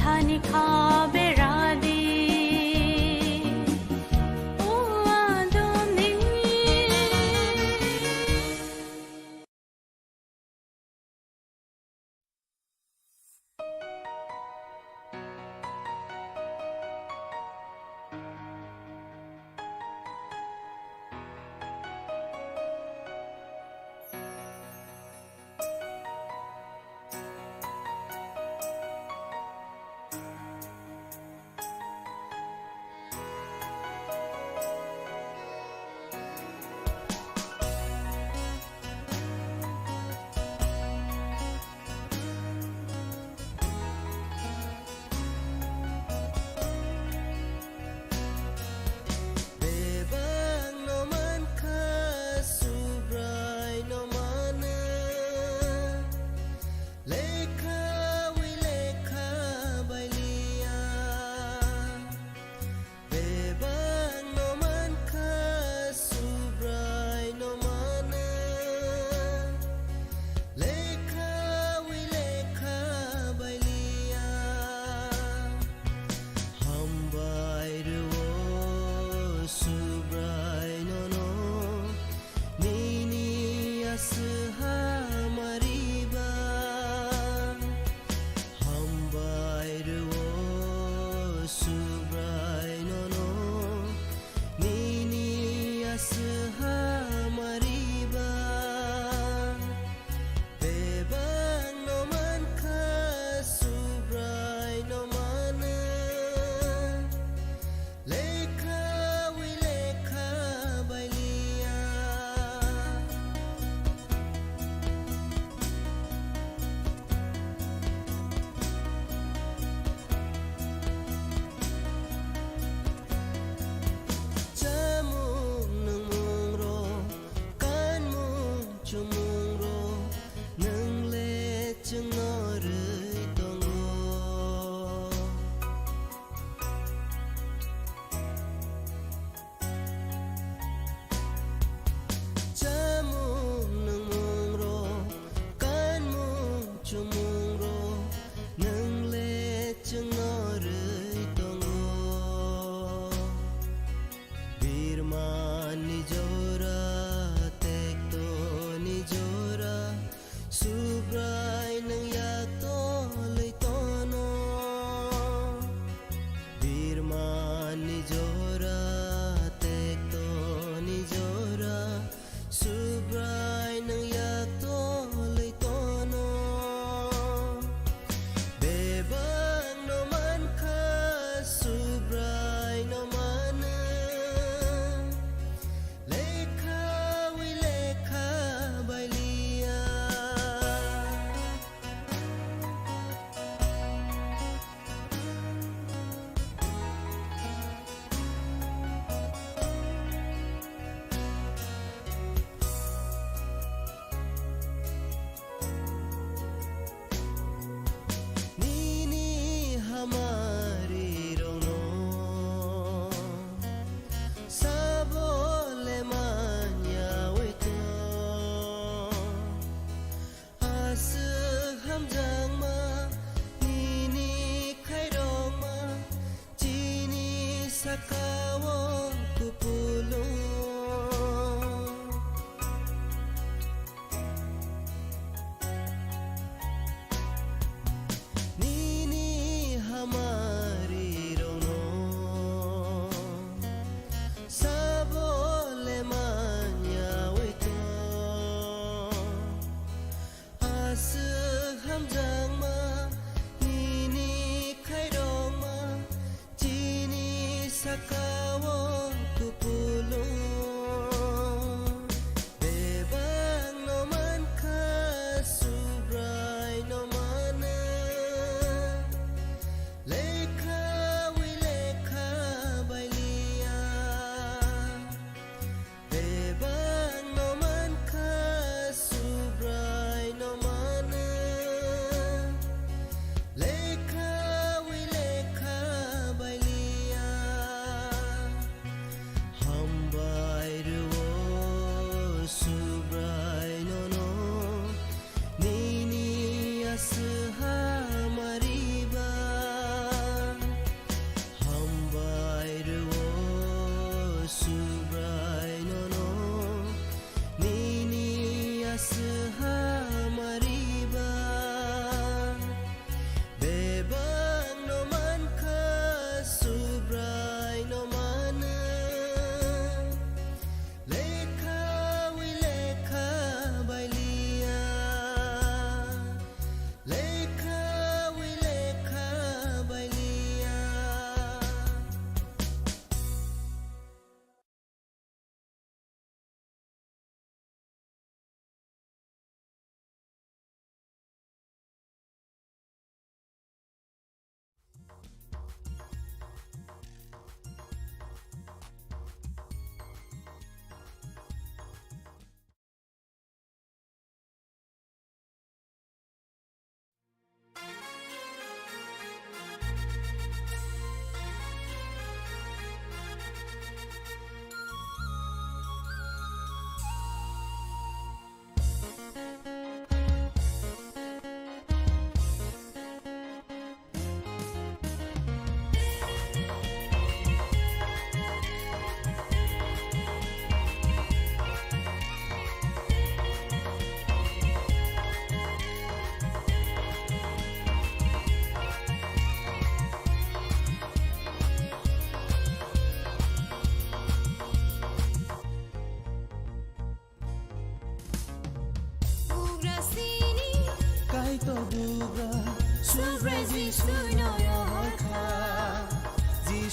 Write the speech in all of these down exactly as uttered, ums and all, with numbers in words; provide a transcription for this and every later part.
Thani kha beradi, o adoni.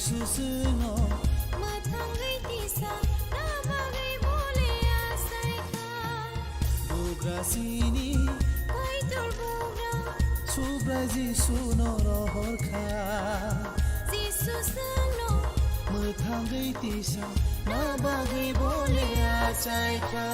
Jisu chwngno mwthangwi tisa na bagwi bole achai kha. Bugra chini Kaitor bugra Subrai Jisuno rohor kha. Jisu chwngno mwthangwi tisa na bagwi bole achai kha.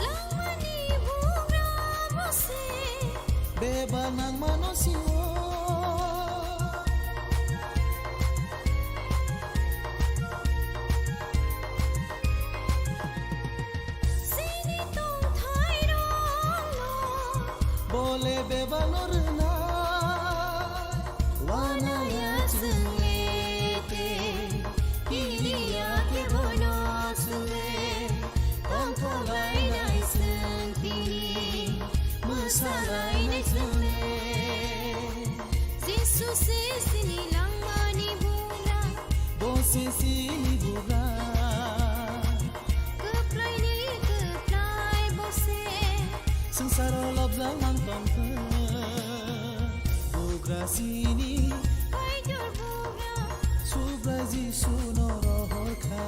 Langmani bugra bo se. Bebak nangmano sio. Chini tongthai rokno. Bole bebakno rwna. Wanaya chwng le te. Kiriya khe boino chwng le, tongthok lainai chwng tini, mwsa lainai chwng le. Jisu se chini langmani bugra. Bo se chini bugra. Kwplaini kwplai bo se. Swngsaro lobjak mang tongthok. Bugra chini. Kaitor bugra. Subrai Jisuno rohor kha.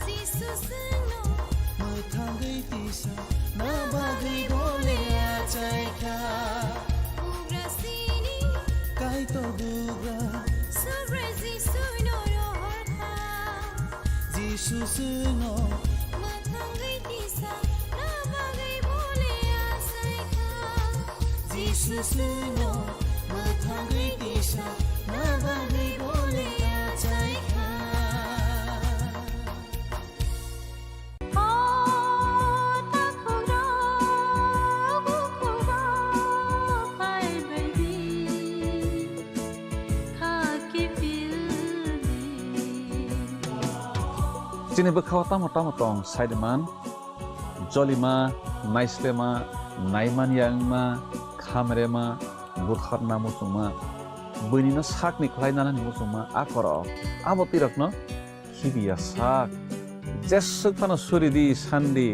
Jisu chwngno. Mwthangwi tisa na bagwi bole achai kha. Bugra chini. Kaitor bugra. Subrai Jisuno rohor kha. Jisu chwngno. Mwthangwi tisa na bagwi bole achai kha. Jisu chwngno mwthangwi tisa na bagwi bole achai kha. O takhukrok bukhukrok phaibaidi, kha kiphildi. Chini bwkhao tamo tamo tong saiman. Jolima, naislema, naimanya wngma, khamrema, butharna muchungma, buinino sakni khlai nanani muchungma a korok. Abo twirakno khibiya sak. Jeswk phano suridi sandi,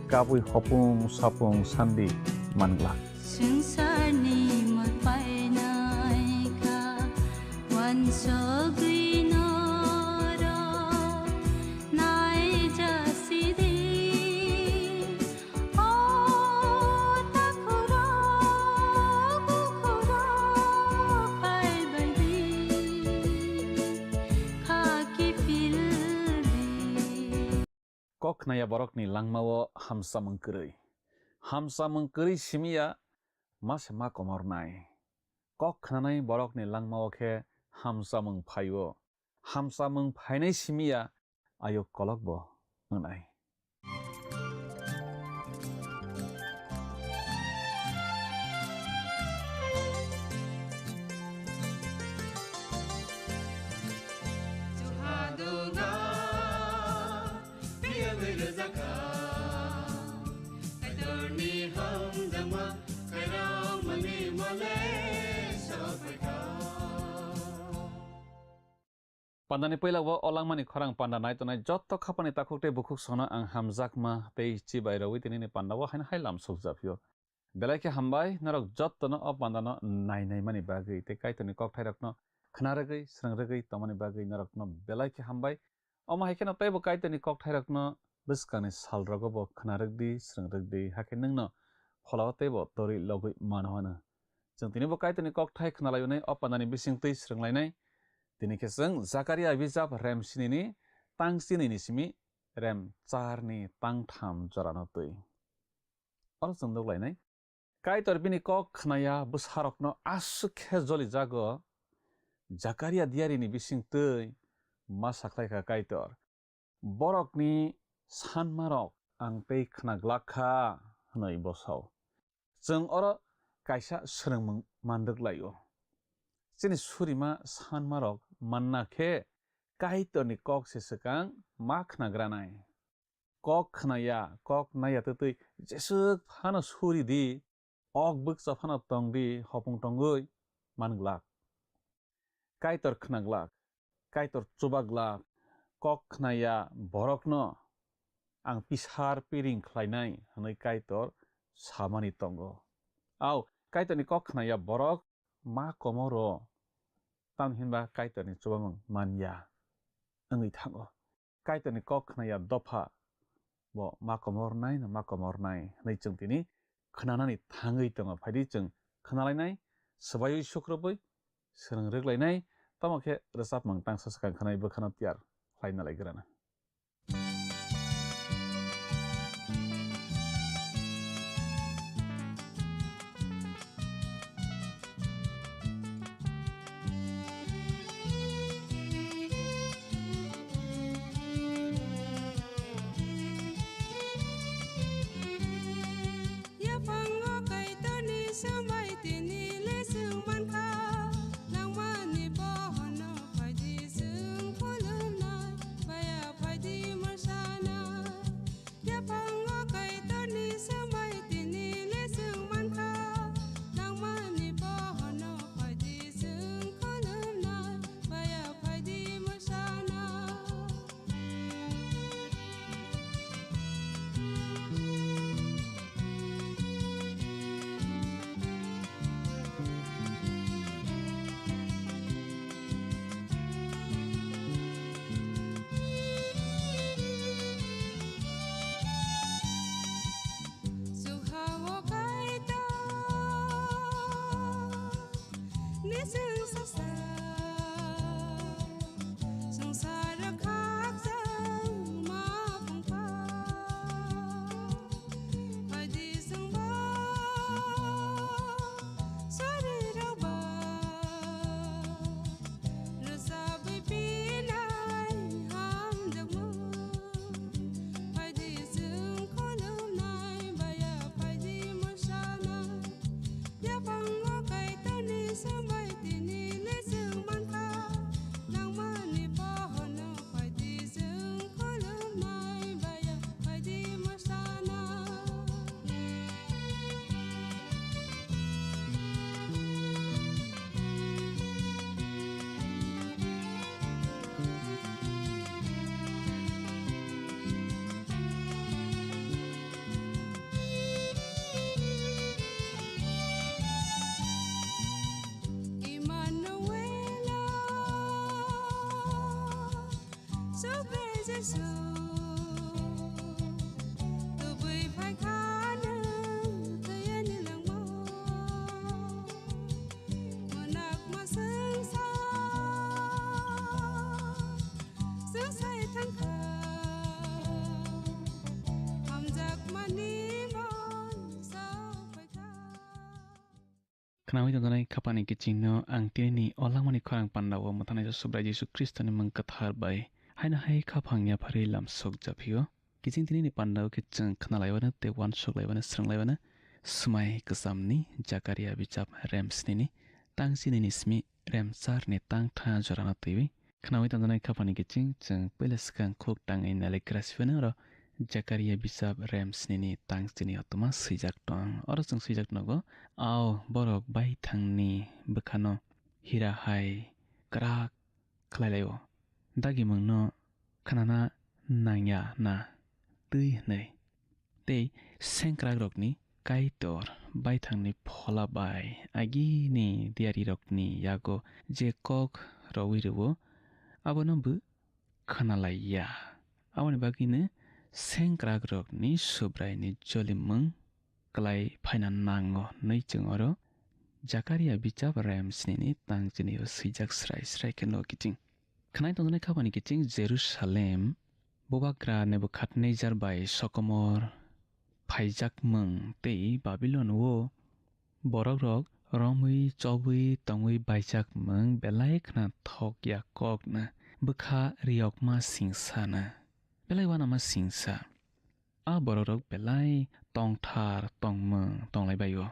kabui hopung sapung sandi manglak. Swngcharni mul painai kha, uansugwi norok naijasidi. O takhukrok bukhukrok phaibaidi, kha kiphildi. Kok khnaya borokni langmao hamsamung kwrwi. Hamsamung kwrwi simiya ma se ma komornai. Kok khnanai borokni langmao khe hamsamung phaio. Hamsamung phainai simiya ayuk kolokbo wngnai. Pandani puila o langmani khorang panda nai tongnai jotto khapani takhuk tei bukhuk songno ang hamjakma tei chibai rwui tinini panda o haino hai lam sukjaphio. Belai khe hambai, norok jottono o pandano nai naimani bagwi tei Kaitorni kokthairokno khna rwgwi, srwng rwgwi tongmani bagwi norokno belai khe hambai. Omo hai kheno teibo Kaitorni kokthairokno bwskangni salrogo bo khna rwgdi, srwng rwgdi, hakhe nwngno pholao teibo torwi logwi mano hwno. Chwng tinibo Kaitorni kokthai khna lainai, o pandani bisingtwi srwng lainai. Tini khe chwng Jakaria bijap rem sinini tang sinini simi rem charni tang tham jorano twi. Oro chwng nuk lainai. Kaitor bini kok khnaya bwsarokno aswk khe jolijago, Jakaria diarini bisingtwi ma sakhlai kha Kaitor. Borokni sanmarok ang tei khna glak kha, hwnwi bo sao. Chwng oro kaisa swrwngmung man rwk lai-o. Chini surima sanmarok manna khe Kaitorni kok se swkang ma khnagranai. Kok khnaya, kok naiya twtwi jeswk phano suri di, ok bwkcha phano tong di, hopung tongwi man glak. Kaitor khna glak, Kaitor chuba glak, kok khnaya borokno ang pisar piring khlainai hwnwi Kaitor samani tongo. Au, Kaitorni kok khnaya borok ma komoro, tamni hinba Kaitorni chubamung man ya wngwi thango. Kaitorni kok khnaya dopha bo ma komornai na ma komornai hwnwi chwng tini khnanani thangwi tongo. Phaidi chwng khnalainai, swbaiwi sukrubwi swrwng rwklainai, tamo khe rwchapmung tangsa swkang khanai bwkhano tiyar khlaina lai grana. Yaphango Kaitorni swmai tini le chwng mankha, nangmani bohono phaidi chwng khulumnai, baya phaidi mwsanai. Yaphango Kaitorni swmai tini le chwng mankha, nangmani bohono phaidi chwng khulumnai, baya phaidi mwsanai. Sukha o Kaitor. Nising sasa swngchar khakchangma phungkha. Phaidi chwngbo sorirokba rwchabwi pinai hamjakmung. Phaidi chwng khulumnai baya phaidi mwsanai. Yaphango Kaitorni swmai tini le chwng mankha, nangmani bohono phaidi chwng khulumnai baya phaidi mwsanai. Emmanuela, Sobe Jesu, tubui phaikha nwng thwiyani langmao. Mwnakma swngsa, swngsai thangkha, hamjakmani mon sapaikha. Khnaui tongjanai khapani kichingno ang tinini o langmani khorang pandao mwthanai Subrai Jisu Khristoni mung kwthar bai haino hai khaphang yapharwi lam sok japhio. Kiching tinini pandao khe chwng khnalaiwano tei uansuk laiwano, swrwng laiwano, swmai kwchamni Jakaria bijap rem snini tang sinini simi rem charni tang tha jorano twiwi. Khnaui tongjanai khapani kiching chwng puila swkang khuk tangwi nailaikra sibani oro Jakaria bijap rem snini tang chini otoma swijak tong. Oro chwng swijak nogo, ao borok bai thangni bwkhano hira hai kwrak khlai laio. dagimungno khnana nangya na twi hwnwi. Tei sengkrakrokni Kaitor baithangni phola bai agini diyarirokni yago je kok rowi rwo, abono bo khwnalaiya. Aboni bagwino sengkrakrokni Subraini jolimung klai phaina nango hwnwi chwng oro Jakaria bichap rem snini tang chinio swijak srai srai khe nugo kiching. Khwnai tongjaknai khapani kiching Jerusalem bubagra Nebukadnejar bai sokomor phaijakmung tei Babilon o borokrok romwi chobwi tongwi baijakmung belai khna thok ya kokno bwkha riyokma singsano belai uanama singsa. A borokrok belai tongthar tongmung tonglai bai-o.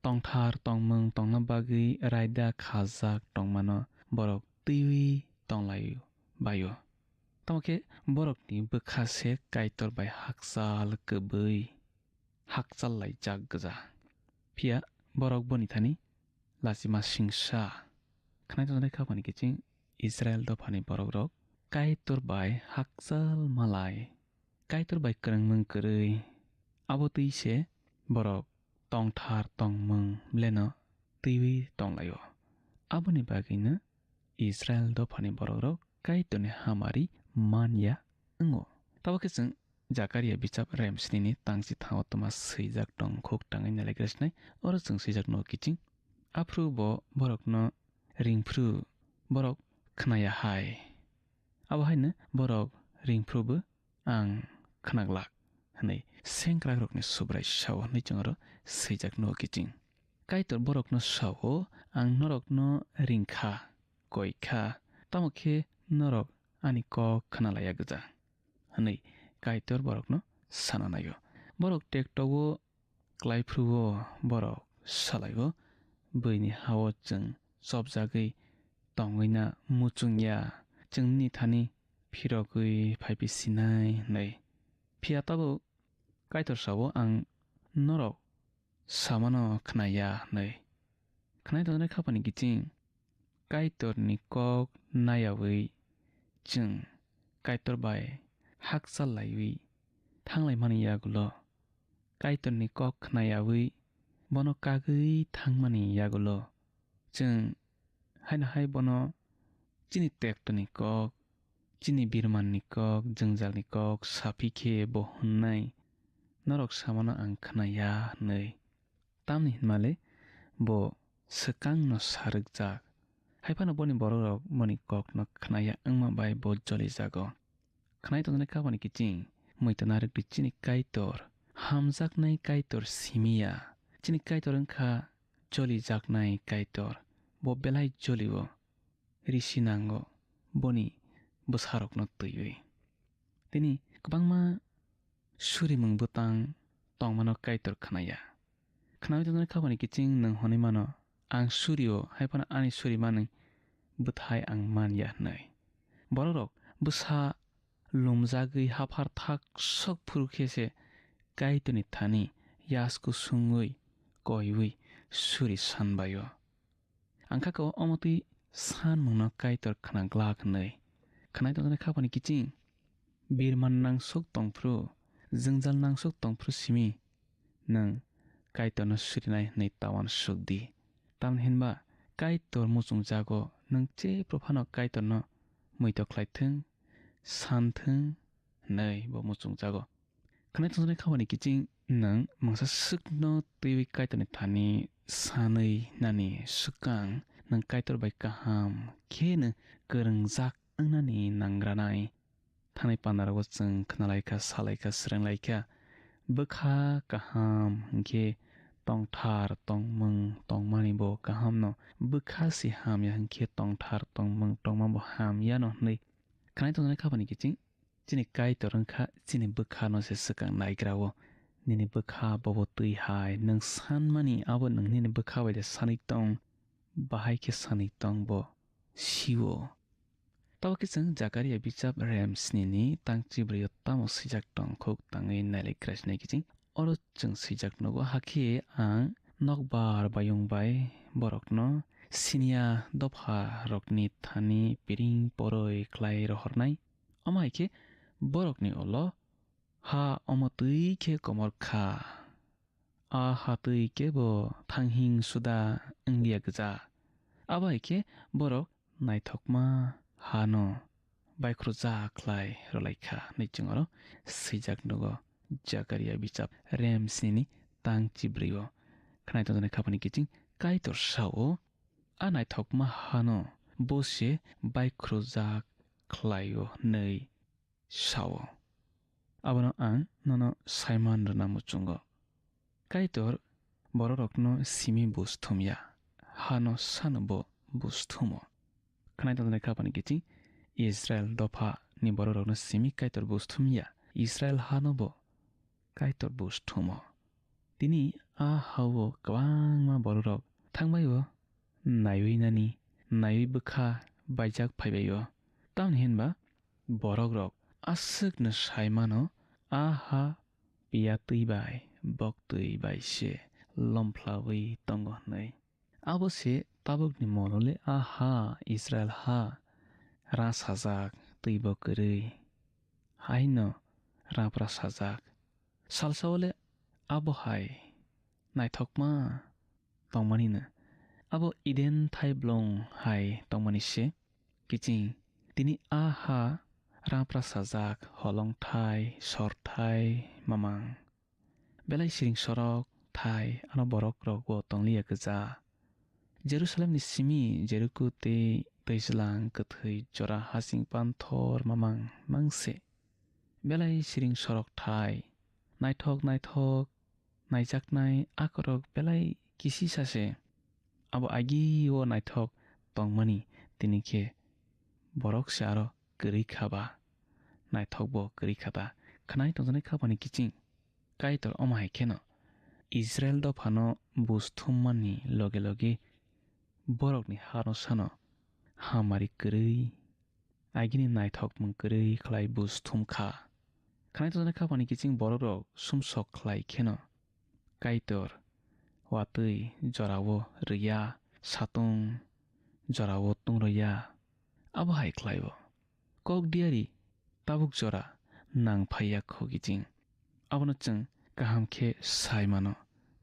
Tongthar tongmung tongna bagwi raida khajak tongmano borok twiwi tonglai bai-o. Tamo khe borokni bwkha se Kaitor bai hakchal kwbwi hakchal laijak gwja. Phiya borok boni thani lachima singsa. Khwnai tongjaknai khapani kiching Israel dophani borokrok Kaitor bai hakchal malai. Kaitor bai kwrwngmung kwrwi. Abo twi se borok tongthar tongmung bleno twiwi tonglaio. Aboni bagwino Israel dophani borokrok Kaitorni hamari man ya wngo. Tabo khe chwng Jakaria bichap rem snini tangchi thango toma swijak tong khuk tangwi nailaikra sinai. Oro chwng swijak nugo kiching. Aphuru bo borokno ringphru borok khnaya hai. Abo haino borok ringphrubo ang khnaglak hwnwi sengkrakrokni Subrai sao hwnwi chwng oro swijak nugo kiching. Kaitor borokno sao, ang norokno ringkha, koikha, tamo khe norok ani kok khna laiya gwja, hwnwi Kaitor borokno sana naio. Borok tekto-o klai phuru-o borok salai-o, "Bwini ha-o chwng chopjagwi tongwi na muchung ya, chwng nini thani phirogwi phai phi sinai," hwnwi. Phiya tabuk Kaitor sao, "Ang norok samano khna ya," hwnwi. Khwnai tongjaknai khapani kiching Kaitorni kok nayawi chwng Kaitor bai hakchal laiwi thanglaimani yagulo, Kaitorni kok khnayawi bono kagwi thangmani yagulo, chwng haino hai bono chini tektoni kok, chini birmanni kok, jwngjalni kok saphi khe bo hwnnai, "Norok samano ang khna ya," hwnwi. Tamni hinmale bo swkangno sarwkjak. Hai phano boni borokrok boni kokno khnaya wngma bai bo jolijago. Khwnai tongjaknai khapani kiching, muitu narwkdi chini Kaitor, hamjaknai Kaitor simi ya. Chini Kaitor wngkha jolijaknai Kaitor, bo belai jolio. Risi nango boni bwsarokno twiwi. Tini kwbangma surimung bwtang tongmano Kaitor khnaya. Khnaui tongjaknai khapani kiching nwng hwnwi mano, "Ang surio, hai phano ani surimanwi bwthai ang man ya," hwnwi. Borokrok bwsa lumjagwi haphar thak sok phuru khe se Kaitorni thani yasku sungwi koiwi suri san bai-o. Ang kha khe omo twi sanmungno Kaitor khna glak hwnwi. Khwnai tongjaknai khapani kiching, birman nangsuk tongphru, jwngjal nangsuk tongphru simi nwng Kaitorno surinai hwnwi ta uansuk di. Tamni hinba Kaitor muchungjago, nwng jephru phano Kaitorno muitok khlai thung, san thung hwnwi bo muchungjago. Khwnai tongjaknai khapani kiching nwng mungsa swkno twiwi Kaitorni thani sanwi nani swkang nwng Kaitor bai kaham kheno kwrwngjak wngnani nangranai. Thanai pandarogo chwng khnalaikha, salaikha, swrwnglaikha, bwkha kaham hwnkhe tongthar tongmung tongmani bo kahamno, bwkha se hamya hwnkhe tongthar tongmung tongma bo hamyano hwnwi. Khwnai tongjaknai khapani kiching chini Kaitor wngkha chini bwkhano se swkang naigra-o. Nini bwkha bobo twi hai, nwng sanmani abo nwng nini bwkha bai de sanwi tong, bahai khe sanwi tong bo sio. Tabo khe chwng Jakaria bichap rem snini tang chibrwi-o tamo swijak tong khuk tangwi nailai krai sinai kiching. Oro chwng swijak nugo, "Hakhe ang nokbar bayung bai borokno siniya dopha rokni thani piring poroi khlai rohornai. Omo hai khe borokni ulo ha omo twi khe komor kha. A ha twi kebo thanghing suda wngya gwja. Abo hai khe borok naithokma hano baikhorjak khlai rwlai kha hinwi chwng oro swijak nugo. Jakaria bichap rem snini tang chibrwi o. Khnai tongjaknai khapani kiching Kaitor sao, a naithokma hano bo se baikhorjak khlai o hinwi sao. Abono ang nono saiman rwna muchungo. Kaitor bororokno simi buj thumya, hano sano bo buj thumo. Khnai tongjaknai khapani kiching Israel dopha ni bororokno simi Kaitor buj thumya, Israel hano bo Kaitor buj thumo. Tini a hao kwbangma bororok thangbai o, naiwi nani, naiwi bwkha baijak phaibai o. Tamni hinba borokrok aswkno sai mano, a ha piya twi bai bok twi bai se lomphla wi tongo hinwi. Abo se tabukni molo le a ha Israel ha rang sajak twi bo kwrwi. Haino rang pra sajak. Salsa o le abo hai naithokma tongmani no. Abo Eden thai blong hai tongmani se. Kiching tini a ha rang pra sajak holong thai, sor thai, mamang. Belai siring sorok thai ano borok rok bo tongliya gwja. Jerusalemni simi Jeriko tei twijlang kwthwi jora hasing panthor mamang mangse. Belai siring sorok thai, naithok naithok naijaknai akorok belai kisisa se. Abo agi o naithok tongmani tini khe borok se aro kwrwi kha ba, naithok bo kwrwi kha ta, khnai tongjaknai khapani kiching. Kaitor omo hai kheno Israel dophano buj thummani loge loge borokni hano sano hamari kwrwi, agini naithokmung kwrwi khlai buj thum kha. Khnai tongjaknai khapani kiching borokrok sumsok khlai kheno Kaitor watwi jorao rwya, satung jorao tungrwya, abo hai khlaio. Kok diari tabuk jora nang phaiya kho kiching. Abono chwng kaham khe sai mano.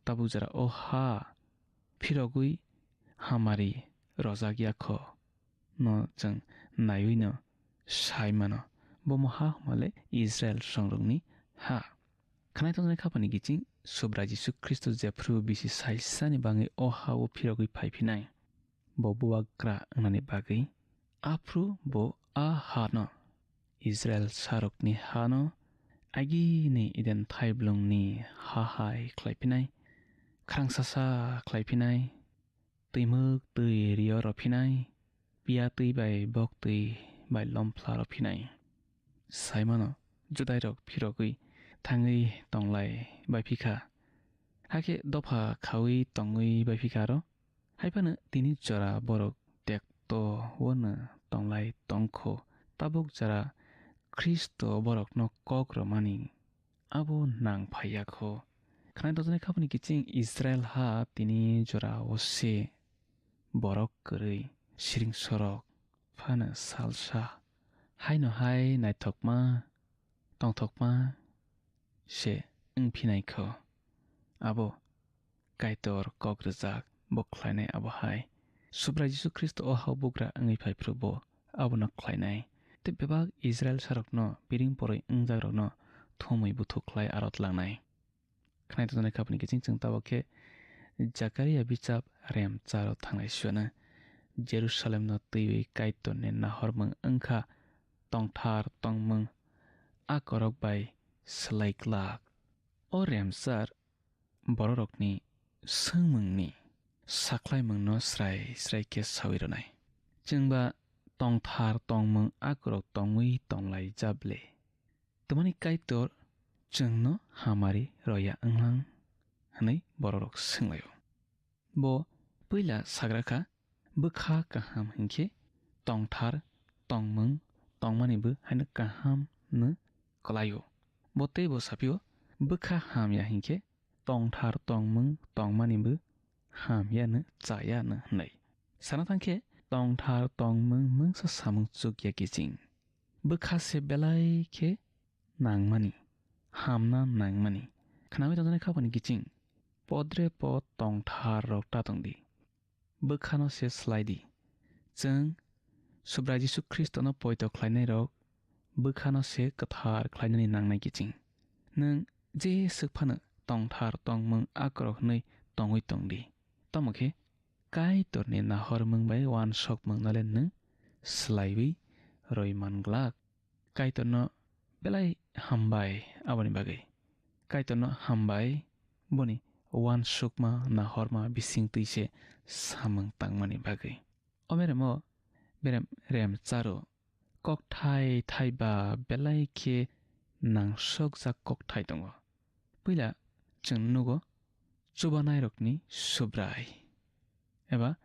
Tabuk jora o ha phirogwi hamari rojak ya kho no chwng naiwi no sai mano. Bo moha hwnmale Israel songrokni ha. Khnai tongjaknai khapani kiching Subrai Jisu Khristo jephru bisi saisani bangwi o ha-o phirogwi phai phinai. Bo bubagra wngnani bagwi. Aphru bo a hano, Israel sarokni hano, agini Eden thaiblongni ha hai khlai phinai, khrangsasa khlai phinai, twimwk twi rio rw phinai, piya twi bai bok twi bai lomphla rw phinai. Sai mano, Judairok phirogwi thangwi tonglai bai phi kha, hakhe dopha khaui tongwi bai phi kha aro. Hai phano tini jora borok tekto wano tonglai tong kho, tabuk jora Khristo borokno kok rwmani abo nang phai ya kho. Khnai tongjaknai khapani kiching Israel ha tini jora o se borok kwrwi siring sorok phano salsa haino hai naithokma tongthokma se wng phinai kho. Abo Kaitor kok rwjak bo khlainai abo hai. Subrai Jisu Khristo o hao bugra wngwi phai phru bo abono khlainai. Tei bebak Israel sarokno piring poroi wngjakrokno thumwi buthuk khlai aro tlangnai. Khnai tongjaknai khapani kiching chwng tabuk khe Jakaria bichap rem charo thanglai suiano Jerusalemno twiwi Kaitorni nahormung wngkha tongthar tongmung a korok bai swlai glak. O remchar bororokni swngmungni sakhlaimungno srai srai khe saui rwnai. Chwngba tongthar tongmung akorok tongwi tonglai jable? Twmani Kaitor chwngno hamari roya wnglang? Hwnwi bororok swnglaio. Bo puila sagra kha, bwkha kaham hinkhe tongthar tongmung tongmani bo haino kaham no kwlaio. Bo teibo sapio, bwkha hamya hinkhe tongthar tongmung tongmani bo hamya no chaya no hwnwi. Sana thang khe tongthar tongmung mungsa samung chukya kiching. Bwkha se belai khe nangmani, hamna nangmani. Khnawi tongjaknai khapani kiching. Podre pod tongthar rok ta tong di. Bwkhano se slai di. Chwng Subrai Jisu Khristono poito khlainai rok bwkhano se kwthar khlainani nangnai kiching. Nwng je swk phano tongthar tongmung akorok hwnwi tongwi tong di. Tamo khe Kaitorni nahormung bai uansukmung no le nwng swlaiwi rwi man glak. Kaitorno belai hambai aboni bagwi. Kaitorno hambai boni uansukma nahorma bisingtwi se samung tangmani bagwi. O beremo berem rem charo kokthai thai ba belai khe nangsokjak kokthai tongo. Puila chwng nugo chubanairokni Subrai eba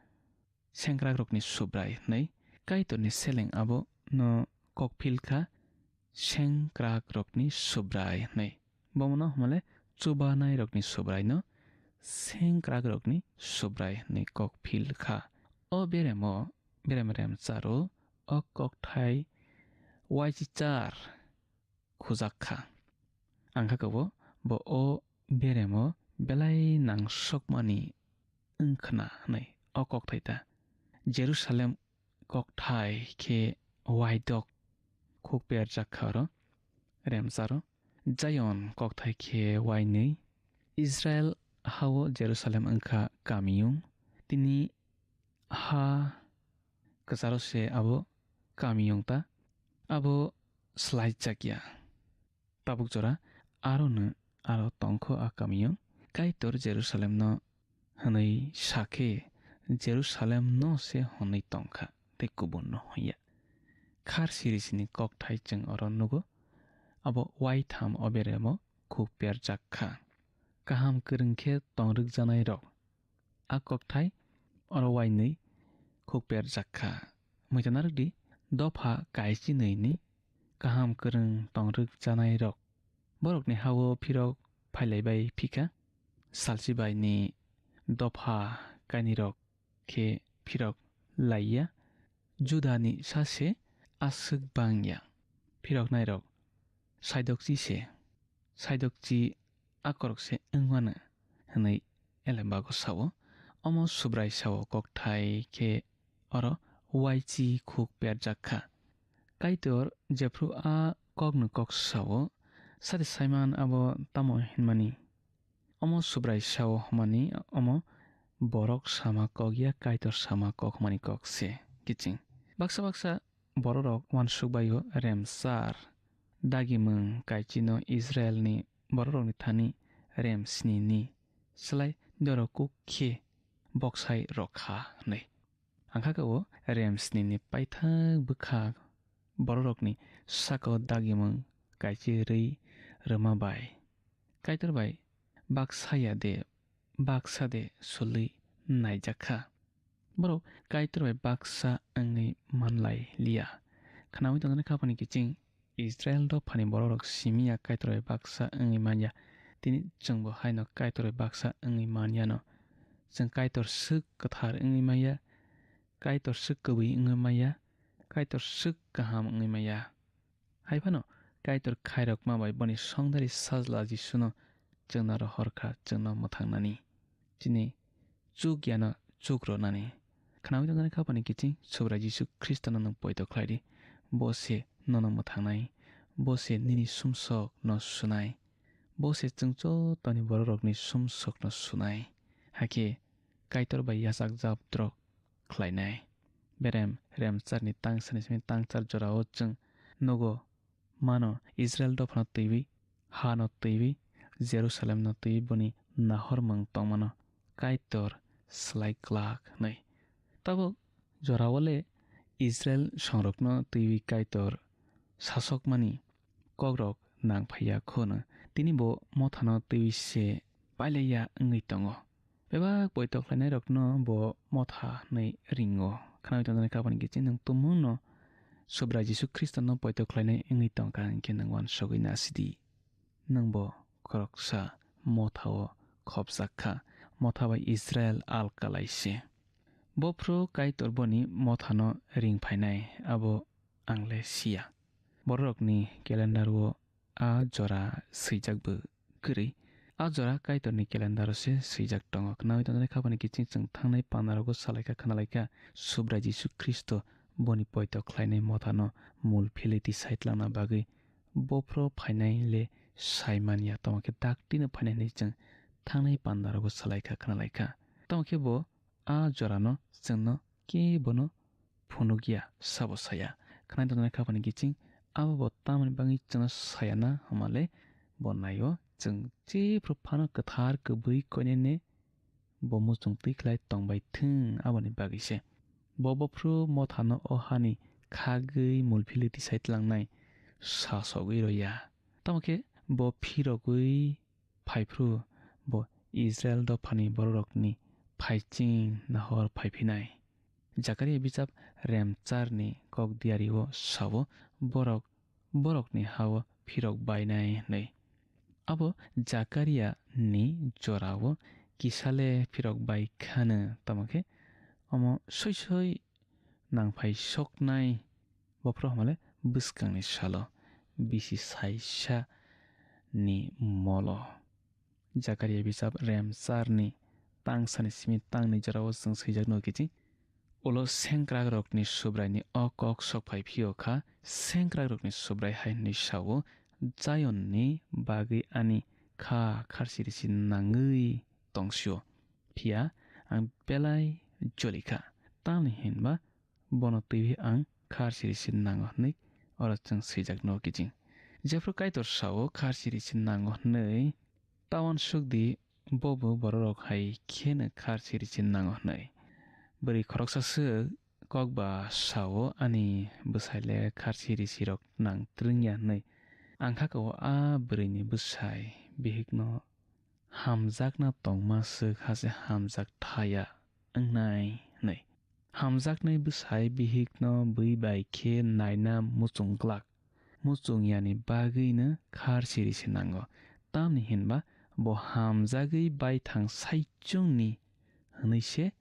sengkrakrokni Subrai hwnwi. Kaitorni seleng abo no kokphil kha, sengkrakrokni Subrai hwnwi. Bomono hwnmale chubanairokni Subraino sengkrakrokni Subrai hwnwi kokphil kha. O beremo berem rem charo o kokthai uaichichar khujak kha. Ang kha kabo bo o beremo belai nangsokmani wng khna hwnwi o kokthai ta. Jerusalem kokthai khe waidok khuk perjak kha oro, remcharo. Zion kokthai khe wainwi. Israel hao Jerusalem wng kha kamiyung. Tini ha kwcharo se abo kamiyung ta. Abo swlaijakya. Tabuk jora aro no aro tongkho a kamiyung. Kaitor Jerusalemno hwnwi sakhe Jerusalemno se hwnwi tongkha tei kubunno hwnya. Khar siri sini kokthai chwng oro nugo. Abo waitham o beremo khuk perjak kha. Kaham kwrwng khe tongrwkjanai rok. A kokthai oro wainwi khuk perjak kha. Muitanarwk di, dopha kaichinwi ni kaham kwrwng tongrwkjanai rok. Borokni hao phirok phailaibai phikha. Salchibai ni dopha kainwi rok khe phirok laiya. Judani sa se aswk bangya. Phiroknairok saidokchi se, saidokchi akorok se wngmano, hwnwi Elembago sao. Omo Subrai sao kokthai khe oro uaichi khuk perjak kha. Kaitor jephru a kokno kok sao, sade saiman abo tamo hinmani? Omo Subrai sao hwnmani omo borok sama kok ya, Kaitor sama kok hwnmani kok se kiching. Baksa baksa bororok uansuk bai-o remchar dagimung kaichino Israelni bororokni thani rem snini slai dorok kuk khe boksai rok kha hwnwi. Ang kha kabo rem snini paithak bwkha bororokni saka-o dagimung kaichi rwi rwma bai. Kaitor bai baksa ya de, baksa de sului naijak kha. Borok Kaitor bai baksa wngwi manlai liya. Khnaui tongnani khapani kiching Israel dophani bororok simi ya Kaitor bai baksa wngwi man ya. Tini chwngbo haino Kaitor bai baksa wngwi man yano. Chwng Kaitor swk kwthar wngwi man ya, Kaitor swk kwbwi wngwi man ya, Kaitor swk kaham wngwi man ya. Hai phano Kaitor khairokma bai boni songdari Sajla Jisuno chwngno rohor kha, chwngno mwthangnani. Chini chuk yano chuk rwnani. Khnaui tongnani khapani kiching Subrai Jisu Khristono nwng poito khlai di. Bo se nono mwthangnai. Bo se nini sumsok no sunai. Bo se chwng jottoni bororokni sumsok no sunai. Hakhe Kaitor bai yachak jabdrok khlainai. Berem remcharni tangsani simi tangchar jorao chwng nugo mano Israel dophano twiwi, hano twiwi, Jerusalemno twiwi boni nahormung tongmano Kaitor slai glak hwnwi. Tabuk jorao le Israel songrokno twiwi Kaitor sasokmani kokrok nang phaiya khono. Tini bo mothano twiwi se pailaiya wngwi tongo. Bebak poito khlainairokno bo motha hwnwi ringo. Khnaui tongnani khapani kiching nwng tumungno Subrai Jisu Khristono poito khlainai wngwi tongkha hinkhe nwng uansugwi nasidi. Nwng bo khoroksa mothao khopjak kha. Motha bai Israel alkalai se. Bophuru Kaitor boni mothano ring phainai, abo ang le siya. Bororokni calendar-o a jora swijak bo kwrwi. A jora Kaitorni calendar-o se swijak tongo. Khnaui tongjaknai khapani kiching chwng thangnai pandarogo salaikha khnalaikha, Subrai Jisu Khristo boni poito khlainai mothano mul philwi tisai tlangna bagwi bophuru phainai le sai manya, tamo khe daktino phainai hwnwi chwng thangnai pandarogo salaikha khnalaikha. Tamo khe bo a jorano chwngno kebono phunukya, sabo saya. Khwnai tongjaknai khapani kiching abo bo tamoni bagwi chwngno sayana hwnmale bo naio, chwng jephru phano kwthar kwbwi koinene bo muchung twi khlai tongbai thung, aboni bagwi se. Bo bophru mothano o hani khagwi mul philwi tisai tlangnai sasogwi roya. Tamo khe bo phirogwi phaiphru bo Israil dophani bororokni phaiching nahor phaiphinai. Jakaria bijap remcharni kok diario sao, borok borokni hao phirok bainai hwnwi. Abo Jakaria ni jorao kisale phirok bai khano, tamo khe omo soi soi nangphai soknai bophuru hwnmale bwskangni salo bisi saisa ni molo. Jakaria bijap remcharni tangsani simi tangni jorao chwng swijak nugo kiching. Ulo sengkrakrokni Subraini o kok sok phai phio kha, sengkrakrokni Subrai hai hwnwi sao, Zionni bagwi ani kha kharsi risi nangwi tongsio, phiya ang belai joli kha. Tamni hinba bono twiwi ang kharsi risi nango hwnwi oro chwng swijak nugo kiching. Jephru Kaitor sao kharsi risi nango hwnwi, ta uansuk di, bobo bororok hai kheno kharsi risi nango hwnwi. Bwrwi khoroksa swk kok ba sao, ani bwsai le kharsi risi rok nang twrwngya hwnwi. Ang kha kao a bwrwini bwsai bihikno hamjakna tongma swk hase hamjak thaya wngnai hwnwi. Hamjaknai bwsai bihikno bui bai khe naina muchung glak. Muchung yani bagwino kharsi risi nango. Tamni hinba bo hamjagwi baithang saichungni hwnwi se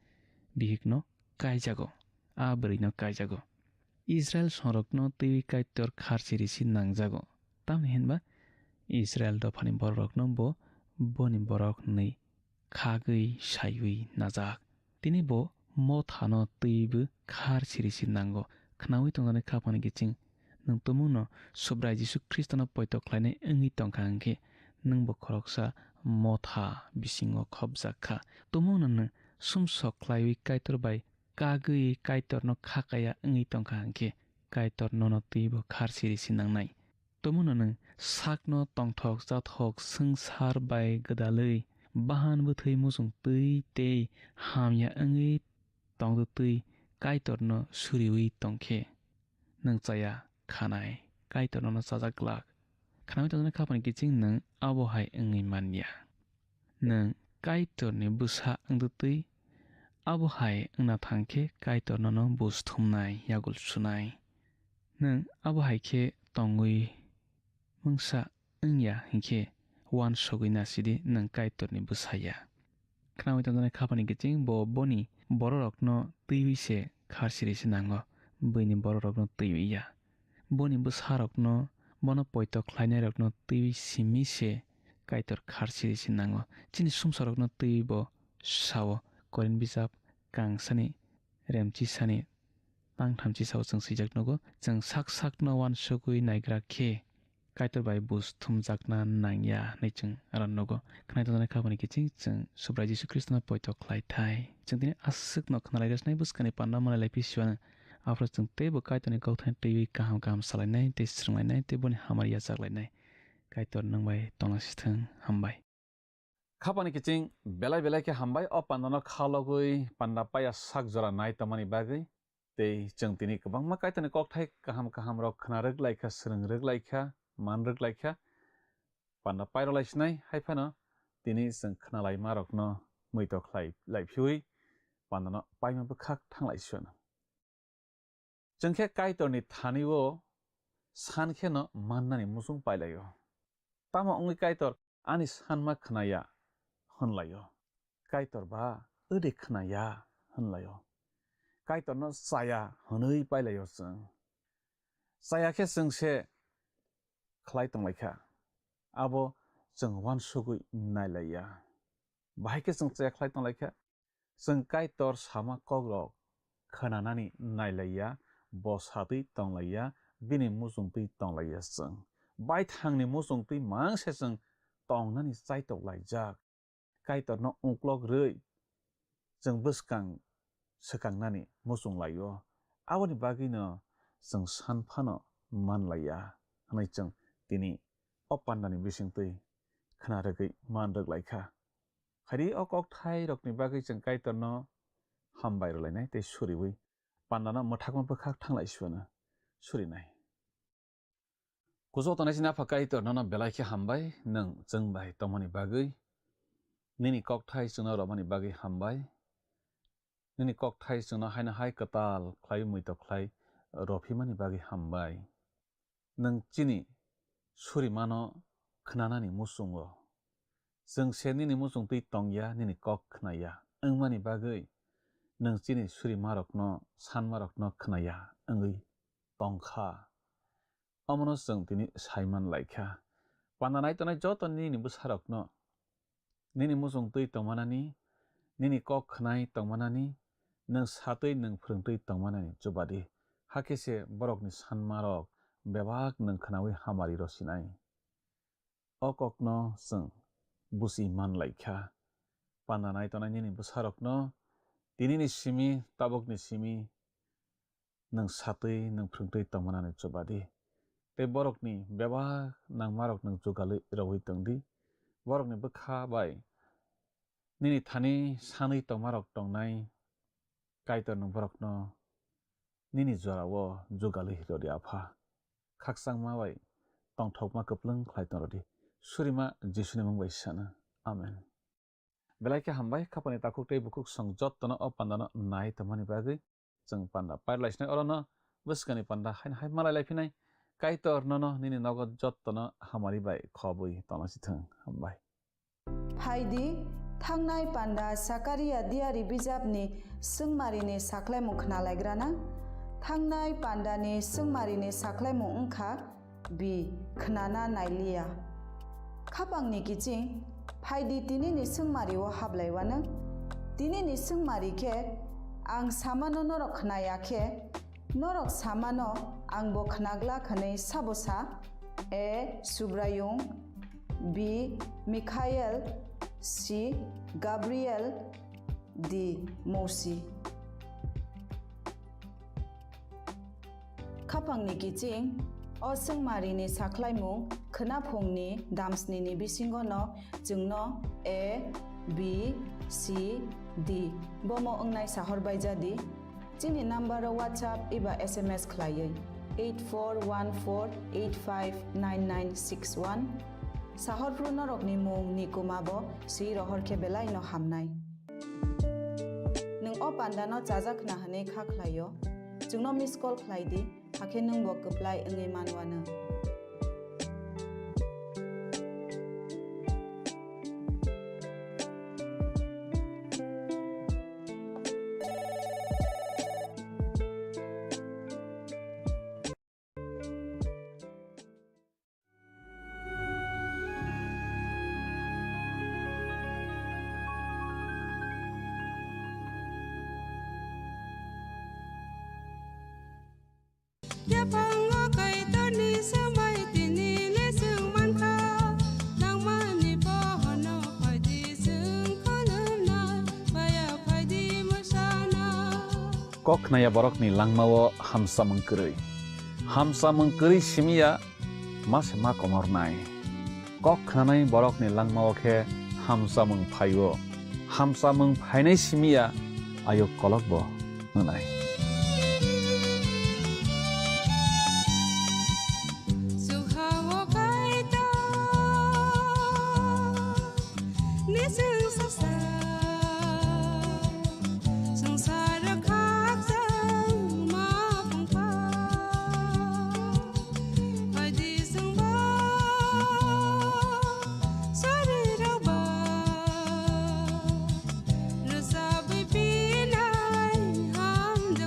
bihikno kaijago, a bwrwino kaijago. Israil songrokno twiwi Kaitor kharsi risi nangjago. Tamni hinba Israil dophani bororokno bo boni borok hwnwi khagwi saiwi najak. Tini bo mothano twiwi kharsi risi nango. Khnaui tongjaknai khapani kiching nwng tumungno Subrai Jisu Khristono poito khlainai wngwi tongkha hwnkhe, nwngbo khoroksa motha bisingo khopjak kha. Tumungno nwng sumsok khlaiwi Kaitor bai kagwi Kaitorno khakaya wngwi tongkha hwnkhe, Kaitor nono twibo kharsi risi nangnai. Tumungno nwng sakno tongthok chathok swngchar bai gwdalwi bahan bwthwi muchung twi tei hamya wngwi tongtwtwi Kaitorno suriui tongkhe, nwng chaya khanai, Kaitor nono chajak glak. Khnaui tongjaknai khapani kiching nwng abo hai wngwi manya. Nwng Kaitorni bwsa wngtwtwi abo hai wngna thang khe Kaitor nono buj thumnai, yagul sunai. Nwng abo hai khe tongwi mungsa wngya hinkhe uansugwi nasidi nwng Kaitorni bwsa ya. Khnaui tongjaknai khapani kiching bo boni bororokno twiwi se kharsi risi nango, buini bororokno twiwi ya. Boni bwsarokno, bono poito khlainairokno twiwi simi se Kaitor kharsi risi nango. Chini sumsarokno twiwi bo sao, Korin bijap kangsani remchisani tangthamchi sao chwng swijak nugo, chwng sak sakno uansugwi naigra khe Kaitor bai buj thumjakna nangya hwnwi chwng aro nugo. Khwnai tongjaknai khapani kiching chwng Subrai Jisu Khristono poito khlai thai. Chwng tini aswkno khna lai rwsnai bwskangni panda malai lai phi siwano. Aphuru chwng teibo Kaitorni kokthai twiwi kaham kaham salainai tei swrwnglainai tei boni hamari yachak lainai. Kaitor nwng bai tongna sithwng. Hambai. Khapani kiching belai belai khe hambai o pandano kha logwi panda paya sak jora nai tongmani bagwi. Tei chwng tini kwbangma Kaitorni kokthai kaham kaham rok khna rwk lai kha, swrwng rwk lai kha, man rwk lai kha. Panda pairok lai sinai, hai phano tini chwng khna lai ma rokno muitok khlai lai phiui pandano paima bwkhak thang lai sio. Chwng khe Kaitorni thani-o san kheno mannani muchung pai lai-o. Tamo wngwi Kaitor ani sanma khna ya hwn lai-o. Kaitor ba ode khna ya hwn lai-o. Kaitorno chaya hwnwi pailaio chwng. Chaya khe chwng se khlai tonglaikha. Abo chwng uansugwi nailaiya. Bahai khe chwng chaya khlai tonglaikha. Chwng Kaitor sama kokrok khwnanani nailaiya, bo satwi tonglaiya, bini muchungtwi tonglaiya chwng. Baithangni muchungtwi mang se chwng tongnani chaitok laijak. Kaitorno uklok rwi chwng bwskang swkangnani muchung laio. Aboni bagwino chwng san phano man laiya hwnwi chwng tini o pandani bisingtwi khna rwgwi man rwk lai kha. Hari o kokthairokni bagwi chwng Kaitorno hambai rwlainai tei suriui pandano mwthakma bwkhak thanglai suano surinai. Kuchuk tongnai chini Apha Kaitor, nono belai khe hambai, nwng chwng bai tongmani bagwi, nini kokthai chwngno romani bagwi hambai, nini kokthai chwngno haino hai kwtal khlai muitok khlai rophimani bagwi hambai. Nwng chini surimano khnanani muchungo. Chwng se nini muchungtwi tongya, nini kok khnaya wngmani bagwi nwng chini surimarokno, sanmarokno khnaya wngwi tongkha. Omono chwng tini saiman laikha. Panda nai tongnai joto nini bwsarokno, nini muchungtwi tongmanani, nini kok khnai tongmanani, nwng satwi nwng phrwngtwi tongmanani chubadi. Hakhe se borokni sanmarok bebak nwng khnaui hamari rw sinai. O kokno chwng buchi man laikha. Panda nai tongnai nini bwsarokno tinini simi, tabukni simi nwng satwi, nwng phrwngtwi tongmanani chubadi. Tei borokni bebak nangmarok nwng jugalwi rwui tongdi. Borokni bwkha bai nini thani sanwi tongmarok tongnai, Kaitor nwng borokno nini jorao jugalwi rwdi, Apha. Khakchangma bai tongthokma kwplwng khlai tong rwdi. Surima Jisuni mung bai sana. Amen. Belai khe hambai, khapani takhuk tei bukhuk song jottono o pandano nai tongmani bagwi. Chwng panda pairlaisinai orono bwskangni panda haino hai malai laiphinai. Kaitor nono nini nogo jottono hamari bai khobwi tonglasithwng. Hambai. Phaidi, thangnai panda Sakaria diari bijapni swngmarini sakhlaimung khnalaigrana. Thangnai pandani swngmarini sakhlaimung wngkha, bi khnana nailiya. Khapangni kiching, phaidi tinini swngmario hablaiwano. Tinini swngmari khe, ang samano norok khnaya khe, norok samano angbo khnaglak hwnwi sabo sa? A Subraiyung, B Mikhael, C Gabriel, D Mousi. Khapangni kiching, o swngmarini sakhlaimung khwnaphungni damsnini bisingono chwngno A, B, C, D bomo wngnai sahor baijadi. Chini number o WhatsApp eba S M S khlaiwi eight four one four eight five nine nine six one. Sahorphru norokni mung ni kuma bo swi rohor khe belai no hamnai. Nwng o panda no chajak khna hwnwi kha khlaio, chwngno miss call khlai di, hakhe nwng bo kwplai wngwi manwano. Yaphango Kaitorni swmai tini le chwng mankha, nangmani pohorno phaidi chwng khulumna, paya phaidi mwsana. Kok khnaya borokni langmao hamsamung kwrwi. Hamsamung kwrwi simiya ma se ma komornai. Kok khnanai borokni langmao khe hamsamung phaio. Hamsamung phainai simiya ayuk kolokbo wngnai. Sukhao Kaitor ni chwng sasa. Swngchar khakchangma phungkha, phaidi chwngbo sarirokba rwchabwi pinai hamjak.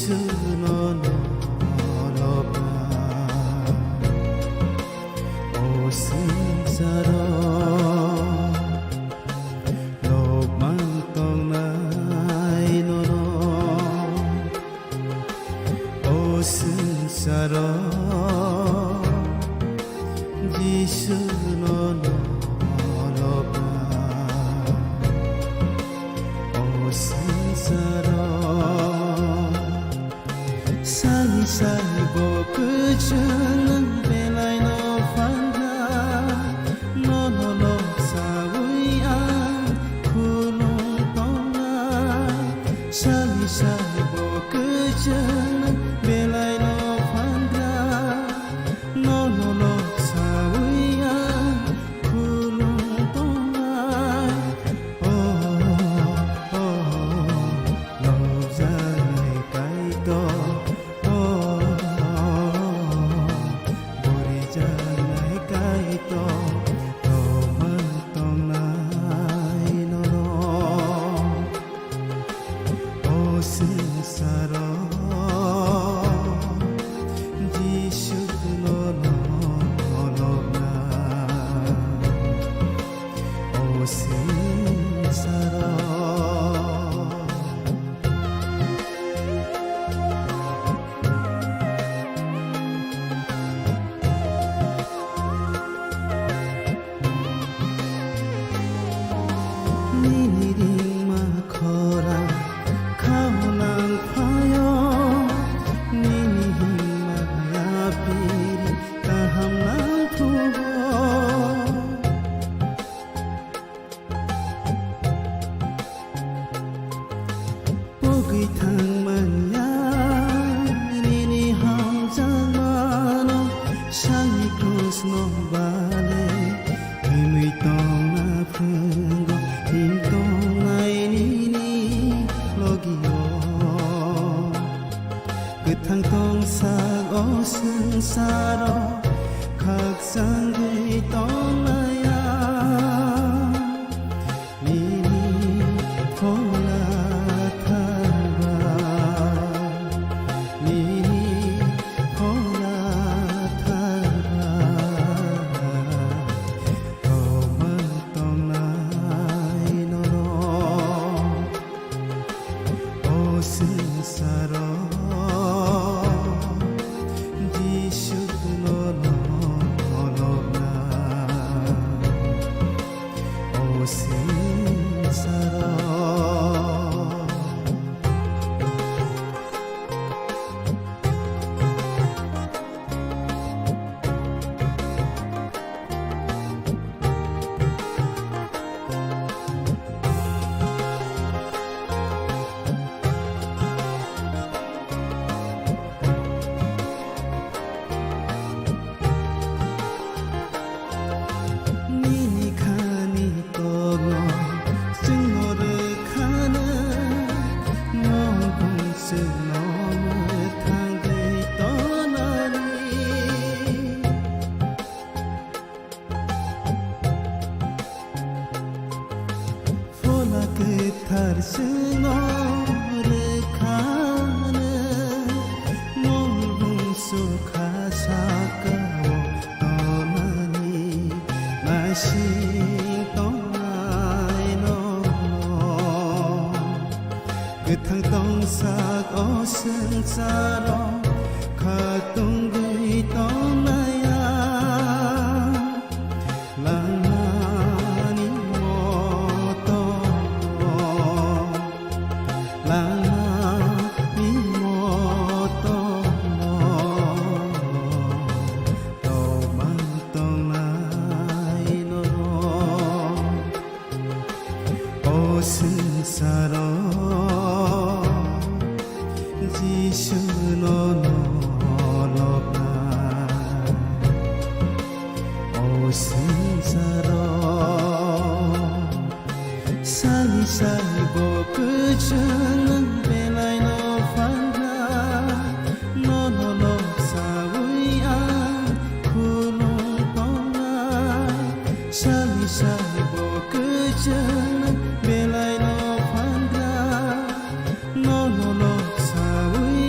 Jisu nono lobna o swngcharo lobmang tongnai nono o swngcharo Jisu nono lobna o swngcharo. Sani sani bo kwchwng nwng belai no phan kha, nono lok saui ang khulum tongnai. Sani sani bo kwchwng nwng belai no phan kha, nono lok saui ang khulum tongnai. Oh, oh, oh, nokjaknai Kaitor, oh, oh, oh, borijaknai Kaitor, romang tongnai norok. O swngcharo Jisu nono lobna. O swngcharo. Nini ringma khorang khaunang phaio, nini himma yapiri kaham nang thugo. Pogwi thangmanya nini hamjakmano, sangni krusno bale himwi tongna phungo, him tongnai nini logio. Kwthang tongsak o swngcharo khakchangwi tongnaya. Nini phola thangba, nini phola thangba, romang tongnai norok. O swngcharo Jisu nono lobna. O swngcharo. Nini khani tokno chwngno rwkhano, mokbung chwngno mwthangwi tonani. Phola kwthar chwngno rwkhano, mokbung sukha sakao tonani naising tongnai nono. Kwthang tongsak o swngcharo khatungwi tongnaya. Langmani moto, langmani moto, romang tongnai norok. O swngcharo Jisu nono lobna. O swngcharo sani sani bo kwchwng nwng belai no phan kha, nono lok saui ang khulum tongnai. Sani sani bo kwchwng nwng belai no phan kha, nono lok saui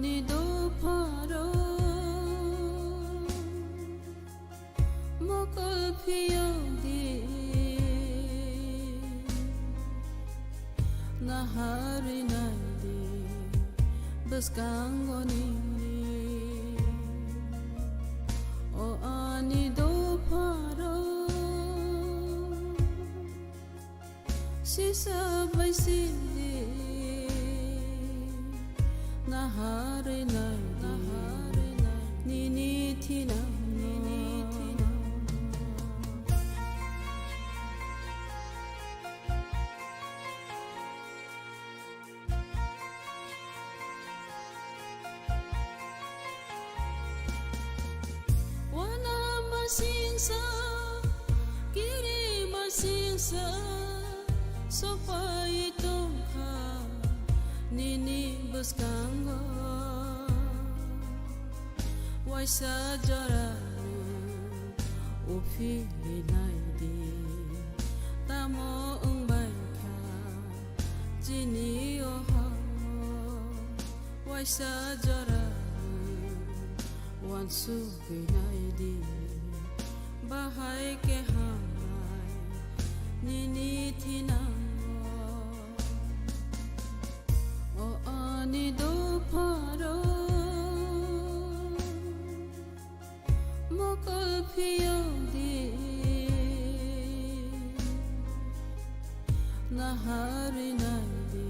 Ni dopharo mokol phiyok di, naharwi nai di bwskango nini. O ani dopharo sisa bai sini, naharwi nai di, naharwi nai di nini thinang, nini thinang. Wana masingsa, kiri masingsa, sopai tongkha nini bwskango. Waisa jora uphili nai di, tamo wngbai kha chini o hao. Waisa jora uansugwi nai di, bahai khe hambai nini thinango. O ani dopharo mokol phiyok di, naharwi nai di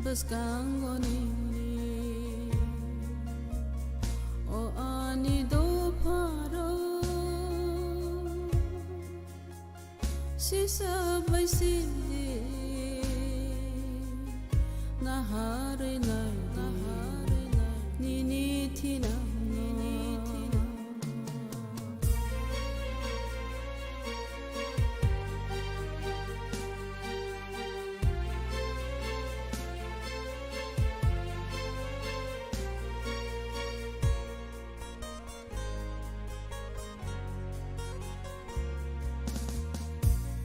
bwskango nini. O ani dopharo sisa bai sini, naharwi nai di, naharwi nai di nini thinang, nini thinang.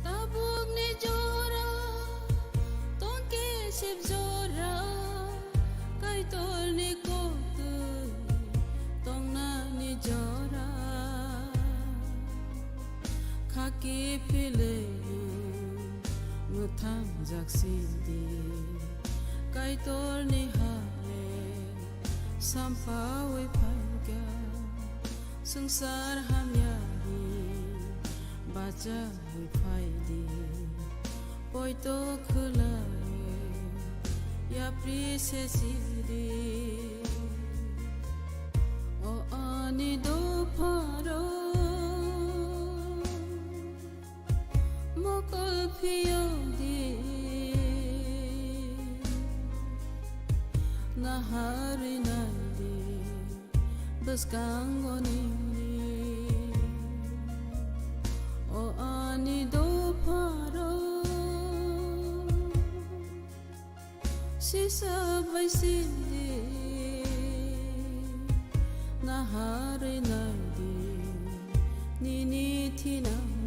Tabukni jora, tongke sip jora, Kaitorni koktwi tongnani jora. Khaki philwi mwthang jak sidi, Kaitorni hale sampaui phaikha. Swngchar hamyani bachaui phaidi, poito khwlai yapri se sidi. O ani dopharo mokol phiyok di, naharwi nai di bwskango nini. O ani dopharo sisa bai sini, naharwi nai di nini thinang.